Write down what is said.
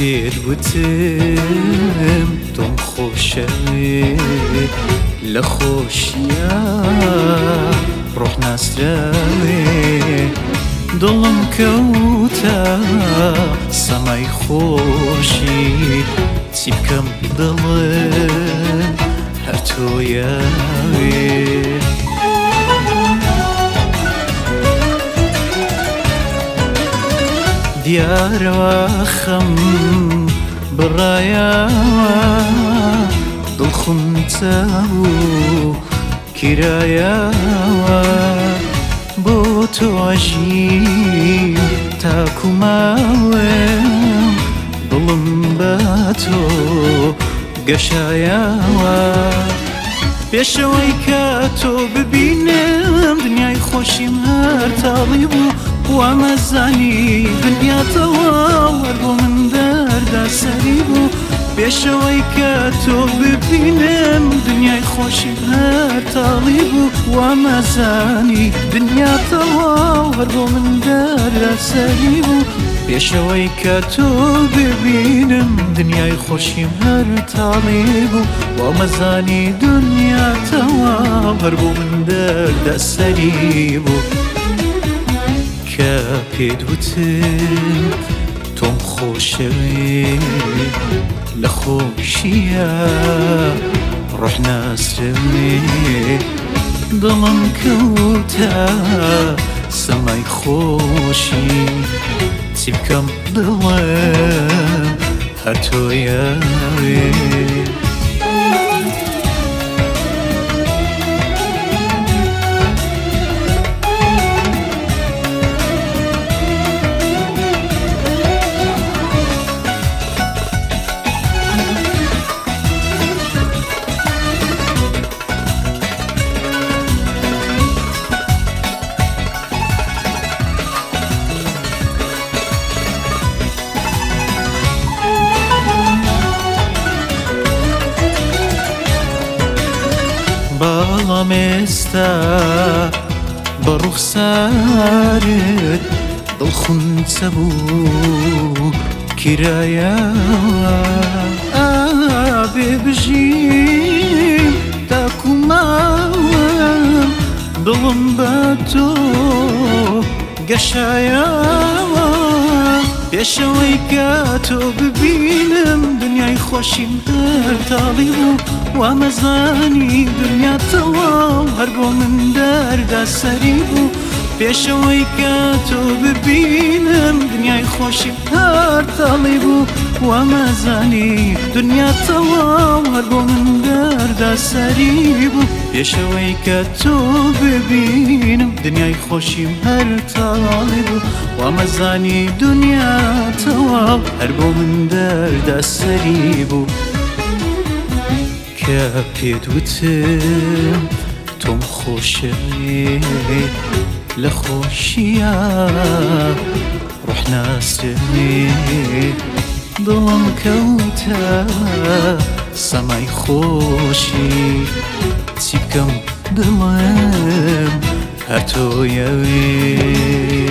پێت وتم تۆم خۆشەوێ لە خۆشییا ڕۆح ناسراوێ دڵم کەوتە سەمای خۆشی چی بکەم دڵم هەر تۆیەوێ. دیارەوە خەم بڕایەوە دڵ خونچە بوو کرایەوە بۆ تۆ ئەژیم تاکو ماوم دڵم بە تۆ گەشایەوە پێشەوەی کە تۆ ببینم دنیای خۆشیم هەر تاڵی بوو وامەزانی دنیا تەواو هەر بۆ من دەردا سەری بوو پێشەوەی کە تۆ ببینم دنیای خۆشیم هەر تاڵی بوو وامەزانی دنیا تەواو هەر بۆ من دەردا سەری بوو پێشەوەی کە تۆ ببینم دنیای خۆشیم هەر تاڵی بوو وامەزانی دنیا تەواو هەر بۆ من دەردا سەری بوو کە پێت وتم تۆم خۆشەوێ لە خۆشیە ڕۆح ناسرەوێ دڵم کەوتە سەمای خۆشی چی بکەم دڵم هەر تۆیەوێ. بەڵام ئێستا بە ڕوخسارت دڵ خونچە بوو کرایەوە ئابێ بژیم تاکو ماوم دڵم بە تۆ گەشایەوە پێشەوەی کە تۆ ببینم دنیای خۆشیم هەر تاڵی بوو وامەزانی دنیا تەواو هەر بۆ من دەردا سەری بوو پێشەوەی کە تۆ ببینم دنیای خۆشیم هەر تاڵی بوو وامەزانی دنیا تەواو هەر بۆ من دەردا سەری بوو پێشەوەی کە تۆ ببینم دنیای خۆشیم هەر تاڵی بوو وامەزانی دنیا تەواو هەر بۆ من دەردا سەری بوو کە پێت وتم تۆم خۆشەوێ لە خۆشییا ڕۆح ناسرەوێ دڵم کەوتە سەمای خۆشی چی بکەم دڵم هەر تۆیەوێ.